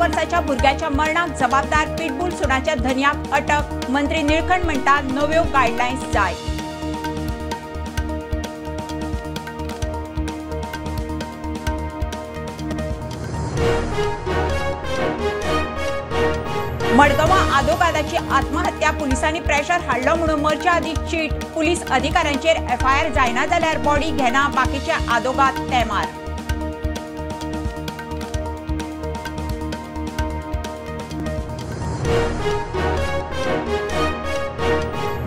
वर्साच्या भुरग्याच्या मरणाक जबाबदार पिटबुल सुणाच्या धनयाक अटक, मंत्री निळखंड म्हणटा नव्यो गायडलायन्स जाय। मडगांवां आदोगादाची आत्महत्या, पुलिसांनी प्रेशर हाडलो म्हणून मरच्या आदीं चीट, पुलीस अधिकाऱ्यांचेर एफआयआर जायना जाल्यार बॉडी घेना, बाकीचे आदोगाद तेमार।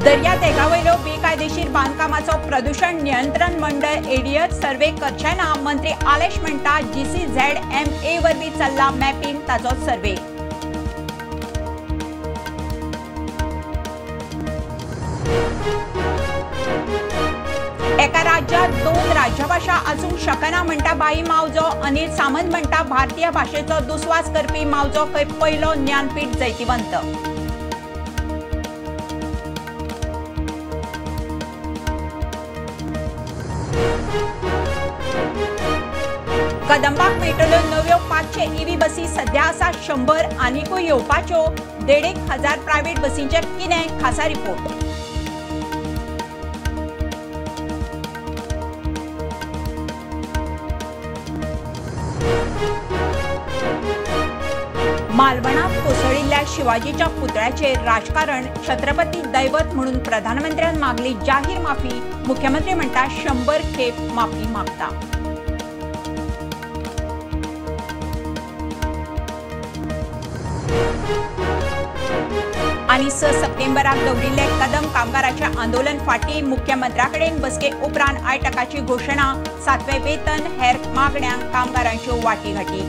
दर्यादेगावयलो बेकायदेशीर बांदकामाचो प्रदूषण नियंत्रण मंडळ एडीएच सर्वे करचे ना, मंत्री आलेश म्हणटा GCZMA वरवीं चल्ला मॅपिंग ताचो सर्वे। एका राज्यात 2 राज्यभाषा आसूंक शकना म्हणटा बाई मावजो, अनिल सामंत म्हणटा भारतीय भाषेचो दुस्वास करपी मावजो खंय पयलो ज्ञानपीठ जैतिवंत। कदंबाक मेळटल्यो नव्यो 500 ईव्ही बसी, सध्या आसा 100, आनिकूय येवपाच्यो 1500 प्रायव्हेट बसींचे कितें, खासा रिपोर्ट। मालवणात कोसळिल्ल्या शिवाजीच्या पुतळ्याचेर राजकारण, छत्रपती दैवत म्हणून प्रधानमंत्र्यान मागली जाहीर माफी, मुख्यमंत्री म्हणटा 100 खेप माफी मागता। आनी 6 सप्टेंबराक दवरिल्ले कदम कामगाराचे आंदोलन फाटी, मुख्यमंत्र्याकडेन बसके उपरांत आयटकाची घोशणा, 7वें वेतन हेर मागण्यांक कामगारांच्यो वाटीघाटी।